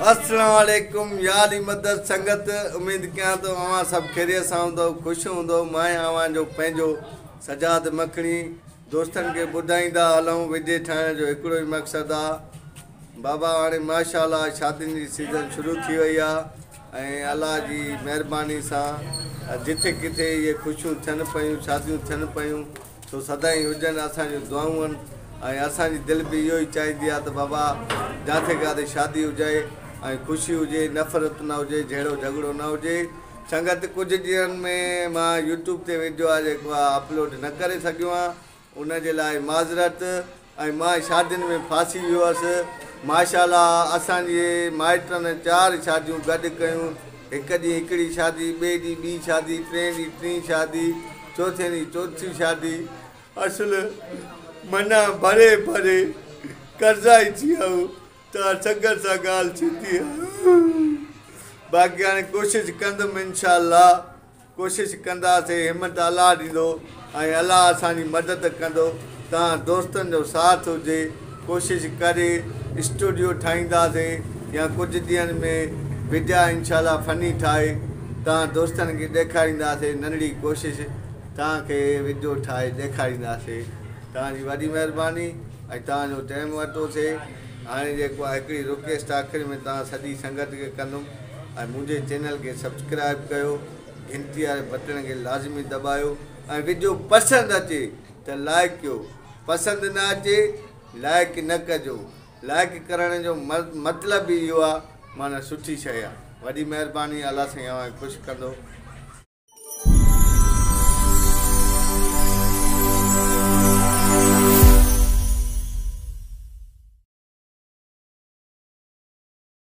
السلام عليڪم يا علي مدد سنگت اميد ڪيان ٿو اوهان سڀ خيريت سان هوندو خوش هوندو مان اوهان جو پنهنجو سجاد مکڻي دوستن کي ٻڌائيندا هلون وڊيو ٺاهڻ جو هڪڙو ئي مقصد آ بابا هاڻي ماشاء الله شادين جي سيزن شروع ٿي وئي آ ۽ الله جي مهرباني سان جٿي ڪٿي اهي خوشيون ٿين پيون شاديون ٿين پيون سو سدائين هجن اسان جون دعائون ۽ اسان جي دل به اهو ئي چاهيندي آهي ته بابا جاٿي ڪاٿي شادي هجي ۽ خوشي هجي نفرت نه هجي جهيڙو جهڳڙو نه هجي سنگت ڪجهه ڏينهن ۾ مان يوٽيوب تي وڊيو آهي جيڪو آهي اپلوڊ نه ڪري سگهيو آهيان ان جي لاء معذرت ۽ مان شادين ۾ ڦاسي ويو هئس. ماشاء الله اسان جي مائٽن چار شاديون گڏ ڪيون. هڪ ڏينهن هڪڙي شادي، ٻئي ڏينهن ٻي شادي، ٽئين ڏينهن ٽين شادي، چوٿين ڏينهن چوٿين شادي. اصل معنيٰ ڀري ڀري قرضائي ٿي ويو ته سنگت سان ڳالهه ٿيندي آهي. باقي هاڻي ڪوشش ڪندم انشاء الله. ڪوشش ڪنداسين همت الله ڏيندو ۽ الله اسان جي مدد ڪندو توهان دوستن جو ساٿ هجي ڪوشش ڪري اسٽوڊيو ٺاهينداسين يا ڪجهه ڏينهن ۾ وڊيا انشاء الله فني ٺاهي توهان دوستن کي ڏيکارينداسين ننڍڙي ڪوشش توهان کي وڊيو ٺاهي ڏيکارينداسين توهان جي وڏي مهرباني ۽ توهان جو ٽائيم ورتوسي هاڻي جيڪو آهي هڪڙي رڪويسٽ آخر ۾ توهان سڄي سنگت کي ڪندم ۽ منهنجي چينل کي سبسڪرائب ڪيو گهنٽي واري بٽڻ کي لازمي دٻايو ۽ وڊيو پسند اچي ته لائڪ ڪيو پسند نه اچي لائڪ نه ڪجو لائڪ ڪرڻ جو مطلب ئي اهو آ معنيٰ سٺي شئي آ وڏي مهرباني الله سائين اوهان کي خوش ڪندو.